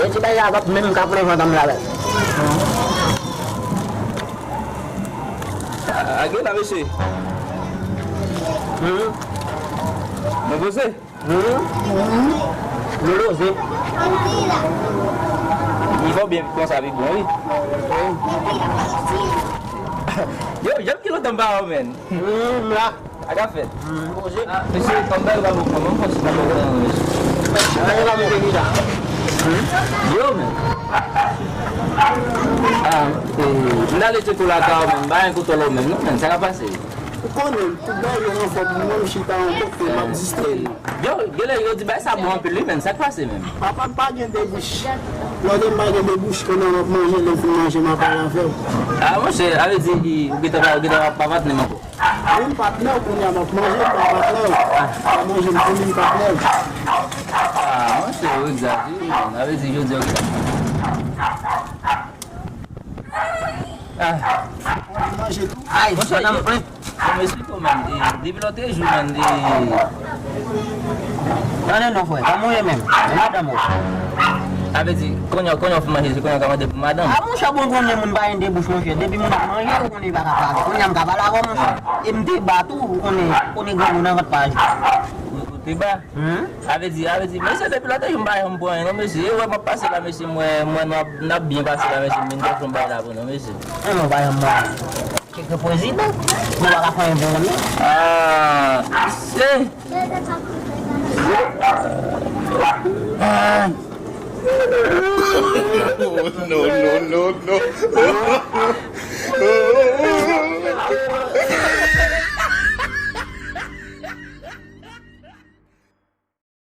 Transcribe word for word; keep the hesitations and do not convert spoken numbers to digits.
Ti bagay la p ap menm ka pran vant anm la, bèl. A, a gen la, mesye. Hmm. Nou poze? Hmm. Nou poze. Li fò byen konsa, pi bon, wi. Yo, Jean, ki lontan m pa wè w, menn? Hmm, m la. Sa k ap fèt? Hmm, poze. Ah, mesye, tanbèl pa bon, kòman fò chita bò nan, mesye? Anyen pa monte chita. Hmm? Yo, men. Ah, eh, m t ale tcheke w lakay ou, men m pa gen kote w menm, non, men sa k ap pase? Ou konnen, tout bagay yo anfòm, mwen m chita ankò, m ap distrè m. Yo, genlè yo di bagay sa bon anpil, wi, men sa k pase menm? Papa m pa gen de bouch. Lè w di m pa gen de bouch, konnen m ap manje, lè m fin manje, m ap pale avè w. Ah, monchè, sa vle di, ou gentan pa, ou gentan pa patnè m ankò? Wi, m patnè w, kounye a m ap manje, m pa patnè w. M ap manje, m konnen m patnè w. Ah, monchè, ou egzajere, man. Sa vle di, jodi a, ou gentan. Ah. Ou manje tou? Ay, monchè, yo, yo, m esplike w, man. E, depi lòt jou, man, e, tande non, frè, kòman w ye menm? E madanm ou? Sa vle di, kounye a, kounye a w fin manje, se kounye a w ka mande pou madanm? Ah, monchè, bon, konnen moun pa gen de bouch, monchè. Depi moun ap manje, ou konnen li pa ka pale. Kounye a m ka pale avè w, monchè. E m te ba tou, ou konnen, konnen granmoun nan vant pa jou. Ou, ou te ba? Hmm? Sa vle di, sa vle di, mesye, depi lòt jou m pa janm pran anyen, non, mesye. E wè m ap pase la, mesye, m wè, m wè n ap, n ap byen pase la, mesye, m vin chèche yon bagay la pou nou, mesye. An non, pa janm pran anyen. Kèk prezidan, nou pa ka pran anyen pou moun, non. Ah, se. Ah. No, no, no, no.